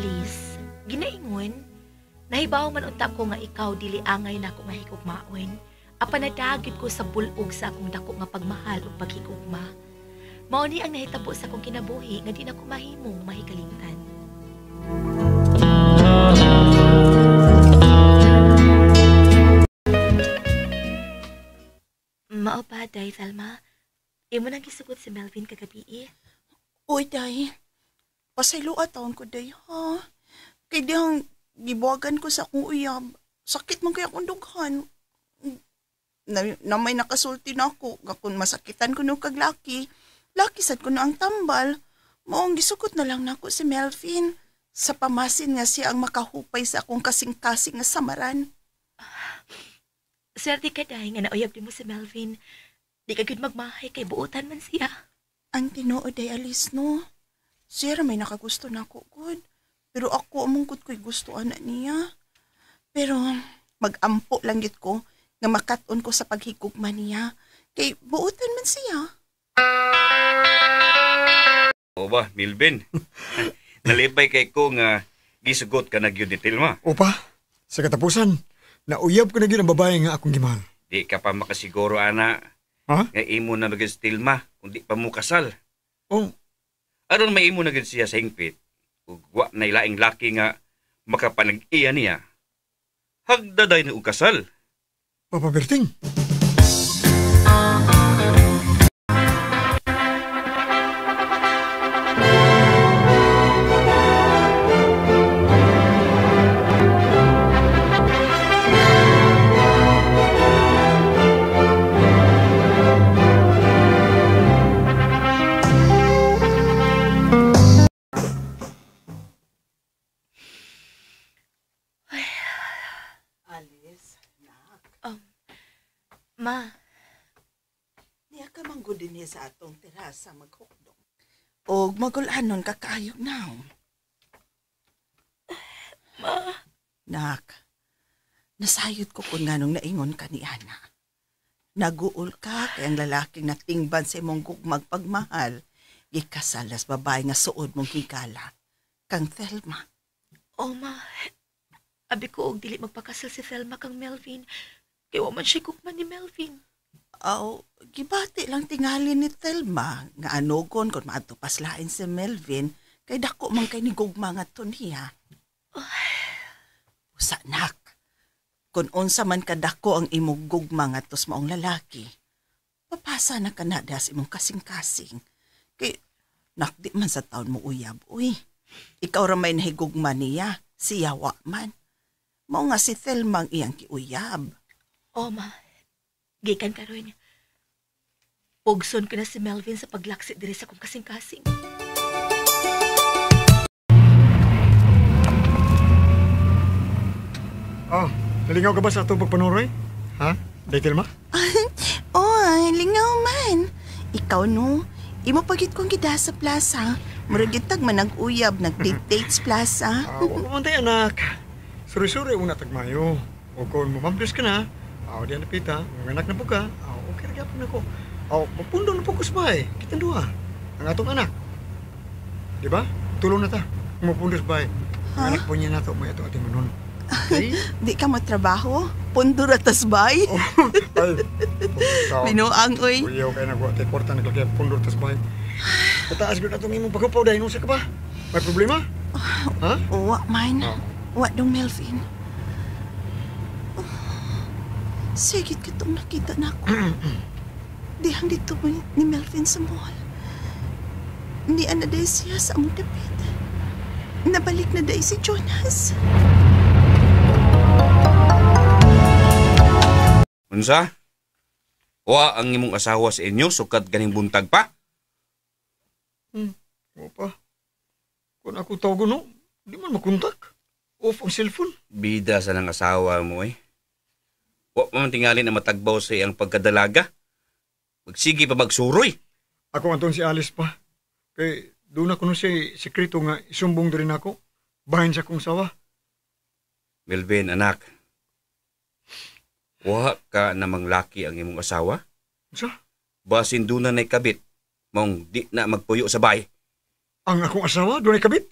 Alice. Ginaingon, nahibaw man unta ko nga ikaw dili angay nako nga higugmaon. Apan nadagit ko sa bulog sa akong dako nga pagmahal ug paghigugma. Mao ni ang nahitabo sa akong kinabuhi nga di nako mahimong mahikalimtan. Mao ba, Day Thelma? Imo nang gisugot si Melvin kagabi eh. Uy, Day. Pasayloa taon ko, Day, ha? Kay dihang gibuwagan ko sa akong uyab. Sakit man kay akong dughan. Na may nakasulti na ako. Nga kung masakitan ko no kag laki, laki sad ko na ang tambal. Maong gisugot na lang nako si Melvin. Sa pamasin nga siya ang makahupay sa akong kasing-kasing nga samaran. Swerte ka, Day, nga nauyab din mo si Melvin. Di ka gud magmahay kay buotan man siya. Ang tinuod ay Alice, no? Siya may nakagusto na ako, good. Pero ako, amungkot ko'y gusto ana niya. Pero magampo lang gid ko nga makat-on ko sa paghigugma niya. Kay buotan man siya. O ba, Melvin? Nalipay kay ko nga gisugot ka na gyud ni Tilma. Opa, sa katapusan, nauyab ko na gyud ang babae nga akong gimahal. Di ka pa makasiguro, ana. Ha? Nga imo na magyud si Tilma kung di pa mo kasal. Oh. Aron may imo na gyud siya sa hingpit, ug wa na ilaing laki nga makapanag-iya niya. Hagdaday na og kasal. Papa Berting. Alice, nak. Ma. Niya ka manggod din sa atong terasa maghukdong. Og magulanon ka kaayog now. Ma. Nak, nasayod ko kung nganong naingon ka ni Ana. Naguol ka kay ang lalaking natingban sa imong gugmag pagmahal. Gikasalas babae nga suod mong higala. Kang Thelma. Oh, ma. Abi ko og dili magpakasal si Thelma kang Melvin. Kay wa man siya gugma ni Melvin. Aw, gibati lang tingali ni Thelma nga anugon kung maadto paslain si Melvin kay dako man kay ni gugma ngadto niya. Usa nak, kung unsa man kadako ang imong gugma ngadto sa maong lalaki, papasa na ka na das imong kasing-kasing. Kay nak di man sa taon mo uyab, uy. Ikaw ra may nahigugma niya, siya wa man. Mao nga si Thelma ang iyang kiuyab. Oh, ma. Gikan karon. Pugson ko na si Melvin sa paglaksi diri sa kong kasing-kasing. Oh, nalingaw ka ba sa atong pagpanuroy? Ha? Day Thelma? Oh, lingaw man. Ikaw no, imo pagit kong gida sa plaza. Murag gitag man nag-uyab, nag-date-dates plaza. Wa man tay anak. Suri-suri una tagmayo. O kung mamambles ka na, di napita, mga anak na po ka, okay ra gyapon ako. Mapundo na po ko sa bahay. Kitang duha. Ang atong anak. Di ba? Tulong na ta. Mapundo sa bahay. Ang anak po niya nato, may ato ating manon. Okay? Di ka matrabaho? Pundo ra tas bay? Oh, ay, Binuang, oy. Uyaw kayo nagwa, tay kwarta naglagay, pundo tas bay. Pataas gud atong imong paghupaw dahil unsa ka ba? May problema? Ha? Wa man. Wa dong Melvin. Sigit ka itong nakita na ako. Dihang dito ni Melvin sa mall. Niya na dahil siya sa among dapit. Nabalik na dahil si Jonas. Unsa? Wa ang imong asawa sa inyo sukad ganing buntag pa? Opa. Kung ako tawag no, di man makontak. Off ang cellphone. Bida sa nang asawa mo eh. Wa pa man tingali na matagbaw sa iyang pagkadalaga. Magsige pa magsuroy. Ako anton si Alice pa. Kay doon ako nun siya sekreto nga isumbong din ako. Bahin sa kong sawa. Melvin, anak. Wa ka namang laki ang imong asawa? Unsa? Basin doon na na'y kabit. Mong di na magpuyo sa bahay. Ang akong asawa doon ay kabit?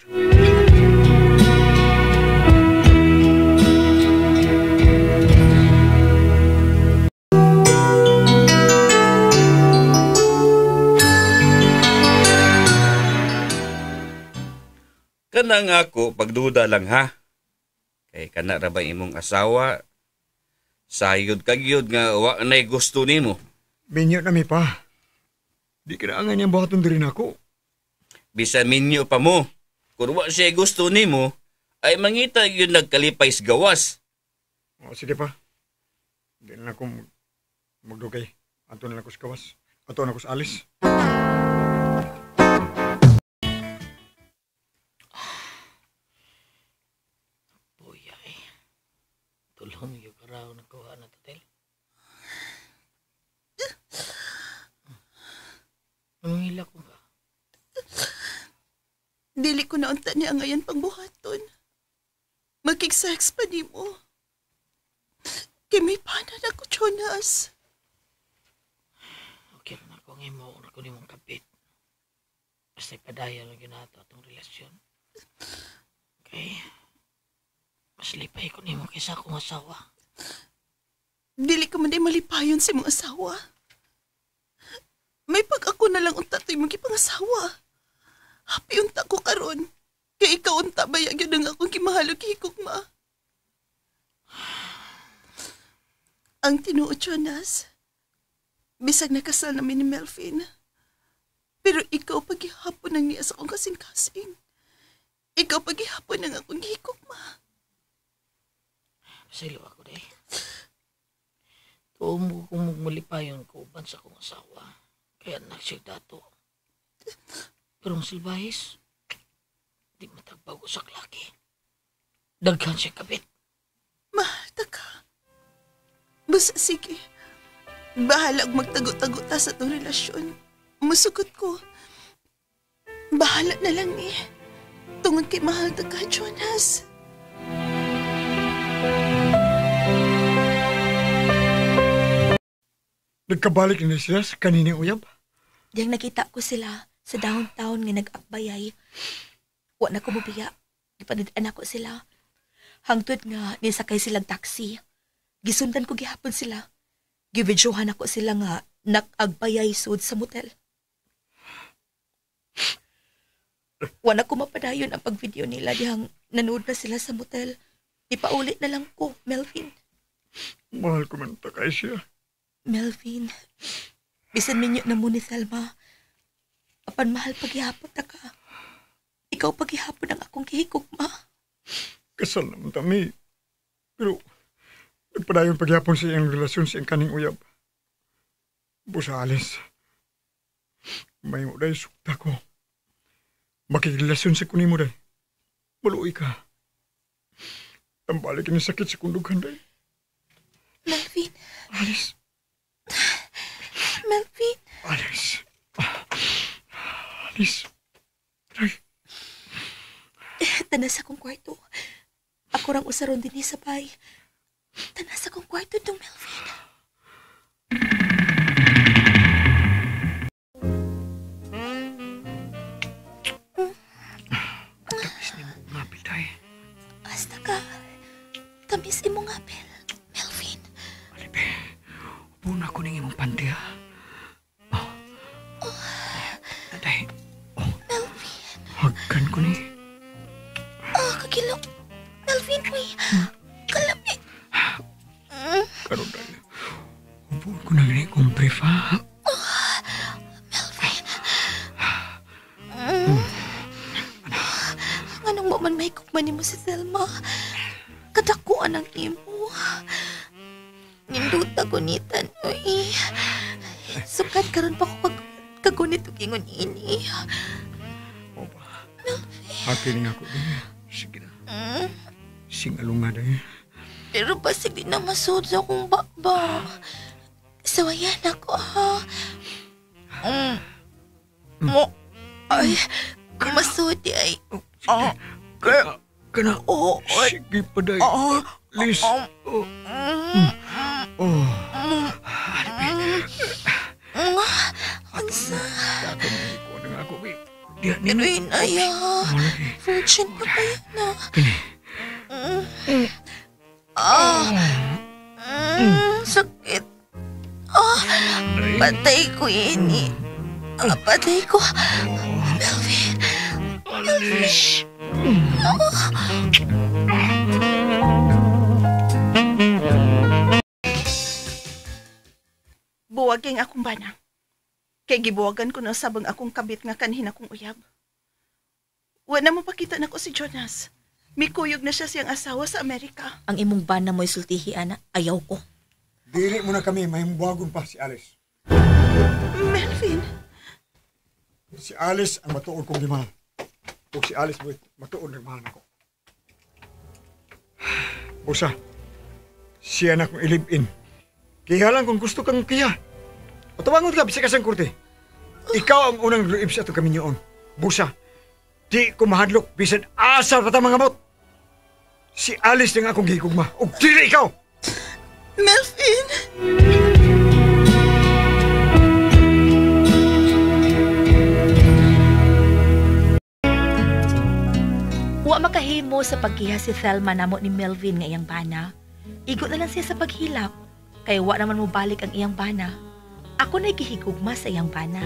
Kanang ako, pagduda lang ha. Kay kana ra ba imong asawa? Sayod ka gyud nga wa na'y gusto nimo. Minyo na mi pa. Di kinaangan niyang buhaton diri nako. Bisan minyo pa mo. Kung wa siya gusto nimo, ay mangita gyud nagkalipay sa gawas. O, sige pa. Di na ako magdugay. Ato na lang ko sa gawas. Ato na ko sa alis. Buya eh. Tulong yung karaw na kuha na totel. Anong hila ko ba? Dili ko na unta niya ngayon pangbuhaton. Makig-sex pa ni mo. Kay may panan ako, Jonas. Okay na ako ang imo, ko ni mong kapit. Basta ipadaya lang yun nato atong relasyon. Okay. Mas lipay ko nimo kaysa akong asawa. Dili ko man di malipayon sa imong asawa. May pag ako na lang unta to'y magipangasawa. Happy unta ko karon. Kay ikaw unta bayag yun ang akong gimahalog higugma. Ang tinuod, Jonas, bisag nakasal namin ni Melvin. Pero ikaw paghihapon ang niya sa akong kasing-kasing. Ikaw paghihapon ang akong higugma. Pasaylo ako, day. Tuo mo kung magmalipayon ko uban sa akong asawa. Kaya nagsig dato. Pero ang silbahis, di matagbago sa klaki. Daghan siya kabit. Mahal ta ka. Basta sige. Bahala og magtago-tago ta sa itong relasyon. Musugot ko. Bahala na lang ni. Tungod kay mahal ta ka, Jonas. Nagkabalik na sila sa kaninang uyab? Diyang nakita ko sila sa downtown nga nag-akbayay. Wa na ko mubiya. Gipanid-an ako sila. Hangtod nga nisakay silang taxi. Gisundan ko gihapon sila. Gibidyohan ako sila nga nag-agbayay sud sa motel. Wa na ko mapadayon ang pag-video nila dihang nanood na sila sa motel. Ipaulit na lang ko, Melvin. Mahal ko man takay siya. Melvin, bisan minyo na mo ni Thelma. Apan mahal paghihapon ta ka. Ikaw paghihapon ang akong gihigugma. Kasal naman kami. Pero nagpadayon paghihapon sa iyang relasyon sa iyang kaning uyab. Busa alis. May mo day sukta ko. Makigrelasyon sa kunin mo day. Maluoy ka. Tambalik ni sakit sa kundughan day. Melvin. Alis. Melvin. Alis. Alis. Ay. Tanas akong kwarto. Ako rang usaron din sa bay. Tanas akong kwarto dong, Melvin. Tamis ni mo ngapil, tay. Asta ka. Tamis imo ngapil, Melvin. Alipe, upo na ko ning imong panty, ha? Oh. Tay. Oh. Melvin. Hagkan ko ni. Oh, kagilok. Melvin, uy. Kalami. Karon dahil, upuan ko na gani kong brief, ha? Oh, Melvin. Nganong mo man may kukmani mo si Thelma? Kadakuan ang imo. Ninduta gunitan, uy. Sukat karon pa ko kagunit og ingon ini. Opa. Akin nga ko din. Sige na. Singalunga dahil. Pero basig di na masud sa akong baba. Sawayan ako, ha? Mo. Ay, masud ay. Oh, kana. Kana. Oh, sige pa day. Liz. Oh. Oh. Unsa? Diya Pero inaya. Virgin pa ba yan na? Kini. Ah. Sakit. Ah, patay ko ini. Ah, patay ko. Melvin. Alis. Buwag kayong akong bana. Kay gibuwagan ko na sabang akong kabit nga kanhin akong uyab. Wa na mo pakita nako si Jonas. Mikuyog na siya siyang asawa sa Amerika. Ang imong bana mo'y sultihi, ana. Ayaw ko. Dili mo na kami, mahimbuwagon pa si Alice. Melvin, Si Alice ang matuod kong gimahal. Ug si Alice mo matuod nagmahal nako. Busa, siya na kong ilibin. Kaya lang kung gusto kang kiya. Patawangon ka, bisa ka sa korte. Ikaw ang unang luib sa atong kaminyoon. Busa, di ko mahadlok bisan asa pa ta mga mot. Si Alice ang akong gihigugma. Ug dili ikaw! Melvin! Wa makahimo sa pagkiha si Thelma namo ni Melvin nga iyang bana. Igo na lang siya sa paghilak. Kay wa naman mo balik ang iyang bana. Ako na gihigugma sa iyang bana.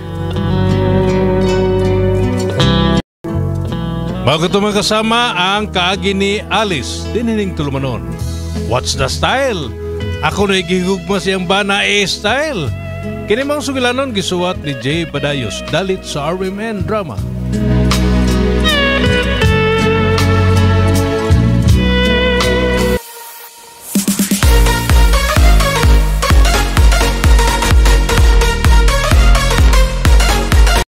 Bago ito mga kasama ang kaagi ni Alice, dinining tulumanon. What's the style? Ako na gihigugma siyang bana e style. Kini mang sugilanon gisuwat ni Jay Badayos dalit sa RMN Drama.